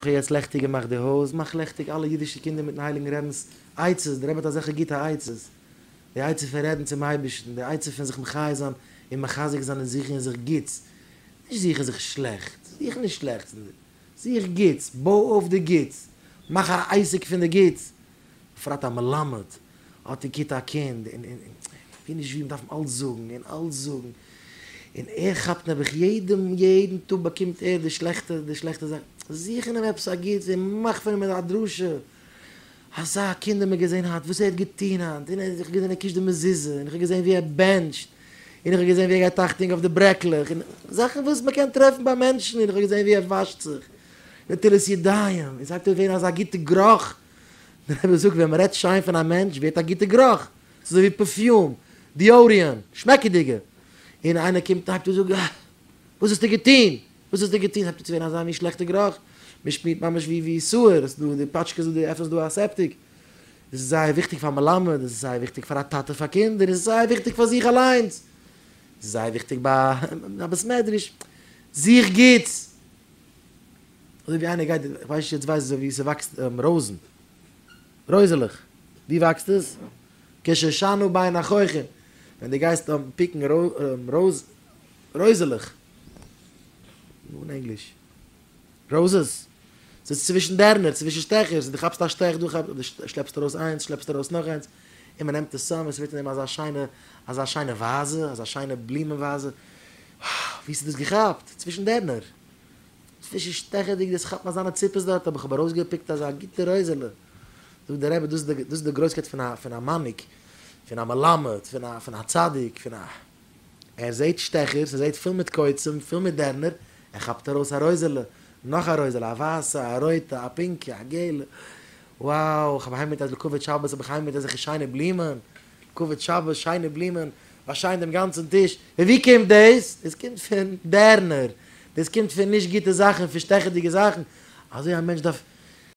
כ'האב יעצט לעכטיג געמאכט די הויז, מאך לעכטיג אלע אידישע קינדער מיטן הייליגן רבינ'ס עצות, דער רבי האט אזעלכע גוטע עצות, די עצה פון רעדן צום אייבערשטן, די עצה פון זיך מחיה זיין און מחזק זיין און זוכן אין זיך גוטס, נישט זוכן זיך שלעכטס, זוך נישט שלעכטס אין דיר, זוך גוטס, בוי אויף די גוטס, מאך א עסק פון די גוטס, בפרט א מלמד האט אין כיתה א קינד און און ווי נישט ווי מ'דארף אים אלץ זאגן און אלץ זאגן און ער כאפט נעבעך יעדע יעדן טאג באקומט ער די שלעכטע די שלעכטע זאכן, זוך אין אים עפעס א גוטס און מאך פון אים א דרשה, אזא קינד האט מען געזען היינט וואס ער האט געטון היינט און איך האב געזען ער קישט די מזוזה און איך האב געזען ווי ער בענטשט און איך האב געזען ווי ער גייט אכטונג אויף די ברעקלעך און זאכן וואס מ'קען טרעפן ביי מענטשן און איך האב געזען ווי ער וואשט זיך נטילת ידיים און ס'הייבט אן ווערן אזא גוטע גערוך דער רבי זאגט ווען מען רעדט שיין פון א מענטש ווערט א גוטע גערוך, ס'איז אזוי ווי פערפיום, דיאוריען, שמעקעדיגע, און איינער קומט און הייבט אן זאגן אה, וואס האסטו געטון, וואס האסטו געטון, הייבט אן צו ווערן אזא מין שלעכטע גערוך, מען שמירט ממש ווי ווי סוער, עס איז דא די פאטשקעס דא, דו עפענסט דא א סעפטיק, דאס איז זייער וויכטיג פאר מלמד, דאס איז זייער וויכטיג פאר א טאטע פאר קינדער, דאס איז זייער וויכטיג פאר זיך אליינס, דאס איז זייער וויכטיג ביי א בית מדרש, זוך גוטס. אזוי ווי איינער גייט, איך ווייס נישט יעצט ווייסט אזוי ווי ס'וואקסט רויזן, רויזעלעך, ווי וואקסט עס? כשושנה בין החוחים, ווען דו גייסט פיקן רויז רויזעלעך, נו אין ענגליש, roses, ס'איז צווישן דערנער, צווישן שטעכערס, דו כאפסט א שטעך דא, דו שלעפסט ארויס איינס, שלעפסט ארויס נאך איינס, און מ'נעמט עס צאם און ס'ווערט אין דעם אזא שיינע, אזא שיינע וואזע, אזא שיינע בלומען וואזע, ווי האסטו דאס געכאפט? צווישן דערנער. צווישן שטעכעדיג דאס כאפט מען אזאנע ציפעס דארט אבער כ'האב ארויסגעפיקט אזא גוטע רויזעלע. זאגט דער רבי דאס איז די גרויסקייט פון א פון א מנהיג, פון א מלמד, פון א פון א צדיק, פון א. ער זעט שטעכערס, ער זעט פול מיט קוצים, פול מיט דערנער, ער כאפט ארויס א רויזעלע, נאך א רויזעלע, א ווייסע, א רויטע, א פינקע, א געלע. wow, כ'האב אהיים מיט אז לכבוד שבת האב איך אהיים מיט אזעלכע שיינע בלומען, לכבוד שבת שיינע בלומען, באשיינט דעם גאנצן טיש, פון ווי קומט דאס? דאס קומט פון דערנער, דאס קומט פון נישט גוטע זאכן, פון שטעכעדיגע זאכן, אזוי א מענטש דארף.